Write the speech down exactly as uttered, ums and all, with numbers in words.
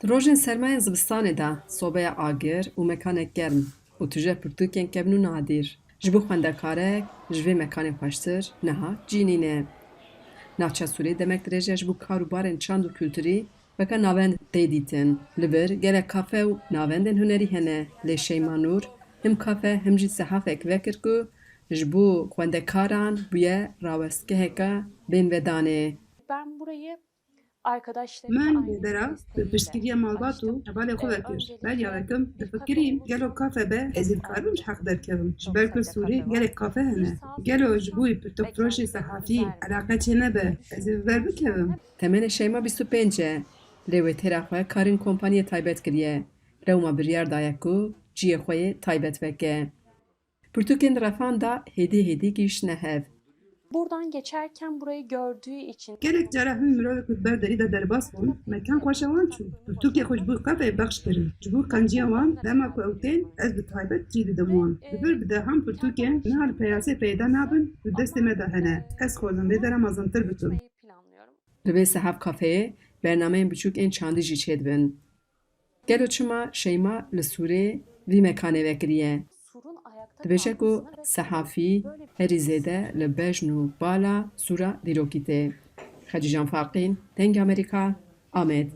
Di rojên sermayên zivistanê de sobeya agir û mekanek germ û tije pirtûkên kevn û nadir ji bo xwendekarek ji vê mekanê xweştir niha cî nîne. Navça Sûrê demek dirêj e ji bo kar û barên çand û kulturî weke navend tê dîtin. Li vir gelek kafe û navendên hunerî hene, lê Şeyma Nur him kafe him jî sehafek vekir ku ji bo xwendekaran bûye rawestgeheke bênvedanê. Ben burayı arkadaşlarımla Min aynı lêdera bi desteğiyle piştgiriya malbat û hevalê xwe vekir. Beriya yekem difikirîm gelo kafe be ez ê dikarim ji heq derkevim. Ji ber ku Sûrê gelek kafe hene. Gelo ji bo pirtûkfiroşê sehafî eleqe çênebe, ez ê bi ber bikevim? Temenê Şeyma bîst û pênc e, lê wê têra xwe karên kompaniyê taybet kiriye. Lewma biryar daye ku cihê xwe yê taybet veke. Pirtûkên di refan de hêdî hêdî gihîştine hev. Buradan geçerken burayı gördüğü için Gelek cara hin mirovek ku di ber derî de derbas bûn, mekan xweşa wan çû. Pirtûkê xwe ji bo kafeyê bexş kirin. Ji bo qenciya wan, dema ku ew tên, ez bi taybet cî didim wan. Li vir bi dehan pirtûkên niha li peyasê peyda nabin, di destê me de hene. Ez xwazim vê dera mezintir bikim. Burayı planlıyorum. Li vê sehaf kafeyê bernameyên biçûk ên çandî jî çêdibin. Gelo çima Şeyma li Sûrê vî mekanê vekiriye? Surun ayakta Dibêje ku kalmasına ve sehafî herî zêde li bejn û bala Sûra dîrokî tê. Xecîcan Farqîn, Dengê Amerîka, Amed.